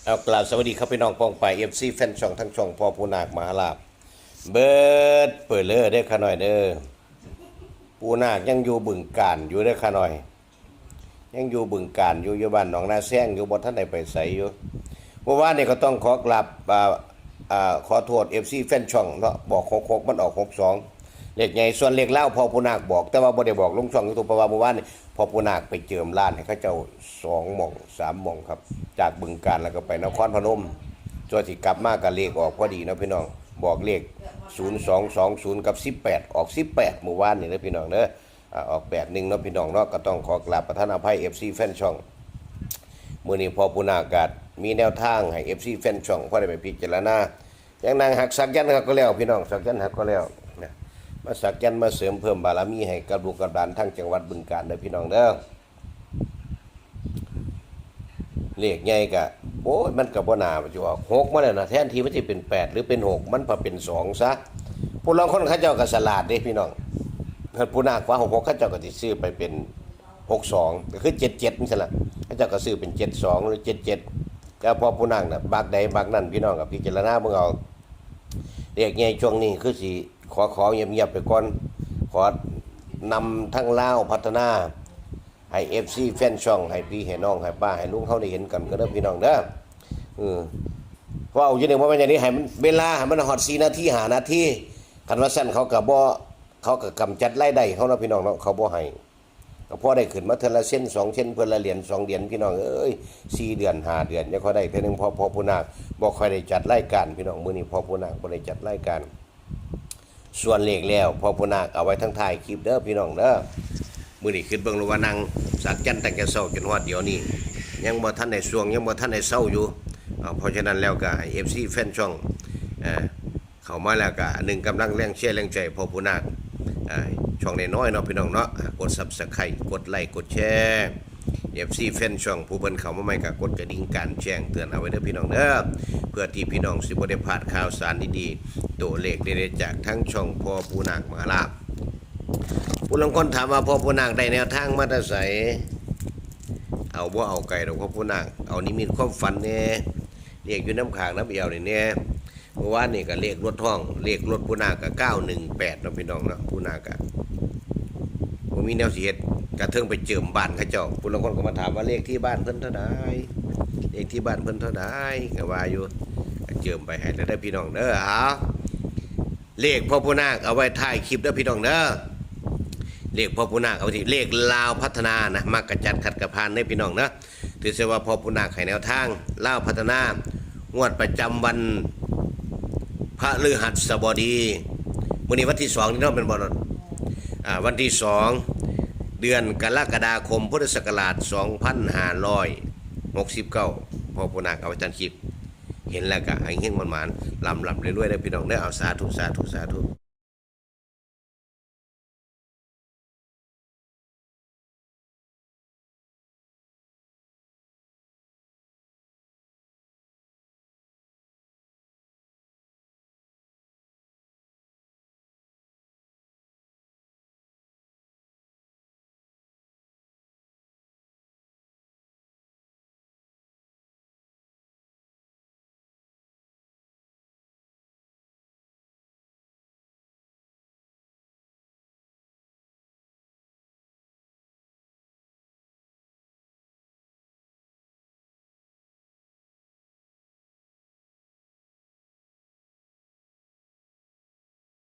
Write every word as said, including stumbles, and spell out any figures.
เอากราบสวัสดีครับพี่น้องป้องไปเอฟซีแฟนช่องทั้งช่องพ่อปู่นาคมหาลาภ เบิดเปิดเลยเด้อข้าน้อยเด้อ ปู่นาคยังอยู่บึงกาฬอยู่เด้อข้าน้อย ยังอยู่บึงกาฬอยู่อยู่บ้านหนองนาแซงอยู่บ่ทันได้ไปไสอยู่ เมื่อวานนี้ก็ต้องขอกราบอ่าอ่าขอโทษเอฟซีแฟนช่องเนาะ บอกหกหกมันออกหกสอง เลขใหญ่ ส่วนเลขลาวพ่อปู่นาคบอก แต่ว่าบ่ได้บอกลงช่องยูทูบ เพราะว่าเมื่อวานนี้พ่อปู่นาคไปเจิมร้านให้เขาเจ้าสองหม่องสามหม่องครับ จากบึงกาฬแล้วก็ไปนครพนม ส่วนที่กลับมาก็เลขออกพอดีเนาะพี่น้อง บอกเลขศูนย์สองสองศูนย์กับสิบแปด ออกสิบแปดเมื่อวานนี่เด้อพี่น้องเด้อ อ่าออกแปดหนึ่งเนาะพี่น้องเนาะ ก็ต้องขอกราบประทานอภัยเอฟซีแฟนช่อง มื้อนี้พ่อปู่นาคก็มีแนวทางให้เอฟซีแฟนช่องพอได้ไปพิจารณา ยังนั่งหักสักยันต์หักก็แล้วพี่น้อง สักยันต์หักก็แล้วนะ มาสักยันต์มาเสริมเพิ่มบารมีให้กับลูกกับหลานทั้งจังหวัดบึงกาฬเด้อพี่น้องเด้อ เลขใหญ่กะ โอ้ย มันก็บ่น่าสิออกหกมาแล้วนะ แทนที่มันสิเป็นแปดหรือเป็นหก มันพอเป็นสองซะ ผู้ลางคนเขาเจ้าก็ฉลาดเด้พี่น้อง คันปู่นาคว่าหกหก เขาเจ้าก็สิซื้อไปเป็น หกสอง ก็คือ เจ็ดเจ็ด จั่งซี้ล่ะ เขาเจ้าก็ซื้อเป็น เจ็ดสอง หรือ เจ็ดเจ็ด แต่พอปู่นาคน่ะ บักใดบักนั่น พี่น้องก็พิจารณาเบิ่งเอา เลขใหญ่ช่วงนี้คือสิขอ ขอเงียบๆไปก่อน ขอนำทั้งลาวพัฒนา ให้เอฟซีแฟนช่อง ให้พี่ให้น้อง ให้ป้าให้ลุงเฮาได้เห็นกันก็เด้อพี่น้องเด้อ เออ เว้าอยู่นี่บ่แม่นอย่างนี้ ให้มันเวลาให้มันฮอดสี่นาที ห้านาที คันว่าซั่นเขาก็บ่ เขาก็กำจัดรายได้เฮาเนาะพี่น้องเนาะ เขาบ่ให้ ก็พอได้ขึ้นมาเทื่อละเซนสองเซน เพิ่นละเหรียญสองเหรียญ พี่น้องเอ้ย สี่เดือนห้าเดือนจั่งค่อยได้เทื่อหนึ่ง เพราะพ่อปู่นาคบ่ค่อยได้จัดรายการพี่น้อง มื้อนี้พ่อปู่นาคบ่ได้จัดรายการ ส่วนเลขแล้วพ่อปู่นาคเอาไว้ทั้งท้ายคลิปเด้อพี่น้องเด้อ มื้อนี้คิดเบิ่งแล้วว่านั่งสักยันต์ตั้งแต่เช้าจนฮอดเดี๋ยวนี้ ยังบ่ทันได้ส่วง ยังบ่ทันได้เซาอยู่ เอา เพราะฉะนั้นแล้วก็ให้เอฟซีแฟนช่อง เอ่อ เข้ามาแล้วก็หนึ่งกำลังแรงเชียร์แรงใจพ่อปู่นาค อ่า ช่องน้อยๆเนาะพี่น้องเนาะ อ่ากด Subscribe กดไลค์กดแชร์ เอฟซีแฟนช่อง ผู้เพิ่นเข้ามาใหม่ก็กดกระดิ่งการแจ้งเตือนเอาไว้เด้อพี่น้องเด้อ เพื่อที่พี่น้องสิบ่ได้พลาดข่าวสารดีๆ ตัวเลขเด็ดๆจากทั้งช่องพ่อปู่นาคมหาลาภ ผู้ลางคนถามว่าพ่อปู่นาคได้แนวทางมาแต่ไส เอาบ่เอาไกลดอกพ่อปู่นาค เอานิมิตความฝันแหน่ เลขอยู่นำข้างนำแอวนี่แหน่ เมื่อวานนี่ก็เลขรถท้อง เลขรถปู่นาคก็ เก้าหนึ่งแปดเนาะพี่น้องเนาะ ปู่นาคก็บ่มีแนวสิเฮ็ด กะเทิงไปเจิมบ้านเขาเจ้า ผู้ลางคนก็มาถามว่าเลขที่บ้านเพิ่นเท่าใด เลขที่บ้านเพิ่นเท่าใด ก็ว่าอยู่ ก็เจิมไปให้แล้วเด้อพี่น้องเด้อ เอา เลขพ่อปู่นาคเอาไว้ท้ายคลิปเด้อพี่น้องเด้อ เลขพ่อปู่นาคเอาไว้ที่เลขลาวพัฒนานะ มักกะจัดขัดกะพานเด้อพี่น้องเนาะ ถือซะว่าพ่อปู่นาคให้แนวทาง ลาวพัฒนา งวดประจำวันพฤหัสบดี มื้อนี้วันที่สองนี่เนาะ แม่นบ่เนาะ อ่า วันที่สอง เดือนกรกฎาคม พุทธศักราช สองพันห้าร้อยหกสิบเก้า พ่อปู่นาคเอาไว้จัดคลิป เห็นแล้วก็ให้เฮงๆหมานๆ ร่ำๆรวยๆเด้อพี่น้องเด้อ เอา สาธุ สาธุ สาธุ